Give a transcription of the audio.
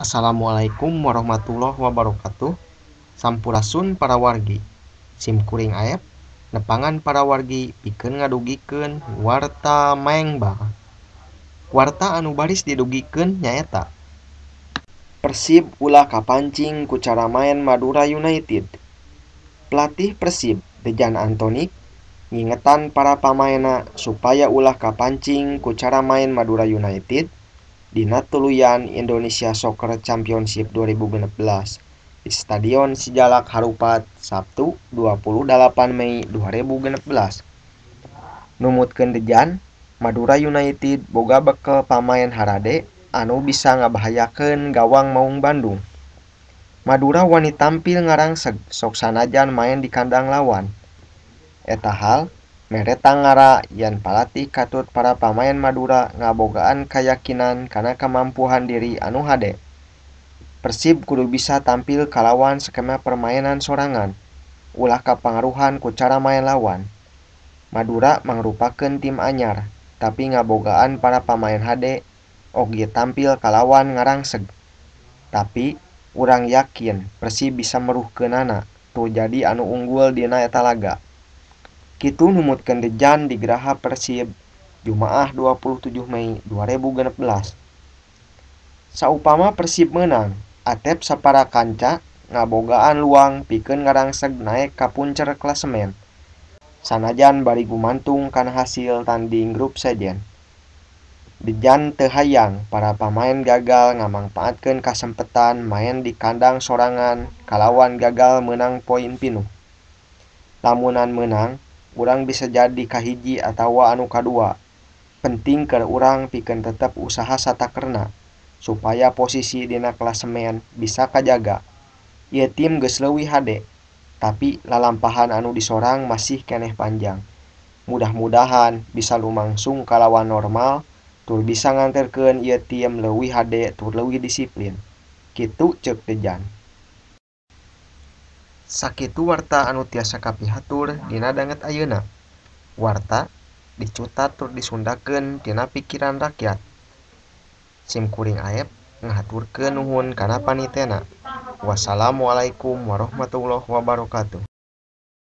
Assalamualaikum warahmatullahi wabarakatuh. Sampurasun para wargi. Simkuring Aep nepangan para wargi pikeun ngadugikeun warta Maengbal. Warta anu baris didugikeun nyaeta Persib ulah kapancing ku cara maen Madura United. Pelatih Persib Dejan Antonic ngingetan para pamaenna supaya ulah kapancing ku cara maen Madura United dina tuluyan Indonesia Soccer Championship 2016 di Stadion Si Jalak Harupat Sabtu 28 Mei 2016. Numutkeun Dejan, Madura United boga bekel pamaen harade anu bisa ngabahayakeun gawang Maung Bandung. Madura wani tampil ngarangseg sok sanajan maen di kandang lawan. Eta hal mere tangara yen palatih katut para pamaen Madura ngabogaan kayakinan kana kamampuhan diri anu hade. Persib kudu bisa tampil kalawan skema permainan sorangan, ulah kapangaruhan ku cara maen lawan. Madura mangrupakeun tim anyar, tapi ngabogaan para pamaen hade oge tampil kalawan ngarangseg. Tapi urang yakin Persib bisa meruhkeunana tur jadi anu unggul dina eta laga. Kitu numutkeun Dejan di Graha Persib Jumaah 27 Mei 2016. Saupama Persib meunang, Atep sapara kanca ngabogaan luang pikeun ngarangseg naek ka puncer klasemen. Sanajan bari gumantung kana hasil tanding grup sejen. Dejan teu hayang para pamaen gagal ngamangpaatkeun kasempetan maen di kandang sorangan kalawan gagal meunang poin pinuh. Lamunan meunang, urang bisa jadi kahiji atawa anu kadua. Penting keur urang pikeun tetep usaha satakerna supaya posisi dina klasemen bisa kajaga. Ieu tim geus leuwih hade, tapi lalampahan anu disorang masih keneh panjang. Mudah-mudahan bisa lumangsung kalawan normal tur bisa nganterkeun ieu tim leuwih hade tur leuwih disiplin. Kitu ceuk Dejan. Sakitu warta anu tiasa kapihatur dina danget ayeuna. Warta dicutat tur disundakeun tina pikiran rakyat. Simkuring Aep ngahaturkeun nuhun kana panitena. Wassalamualaikum warahmatullahi wabarakatuh.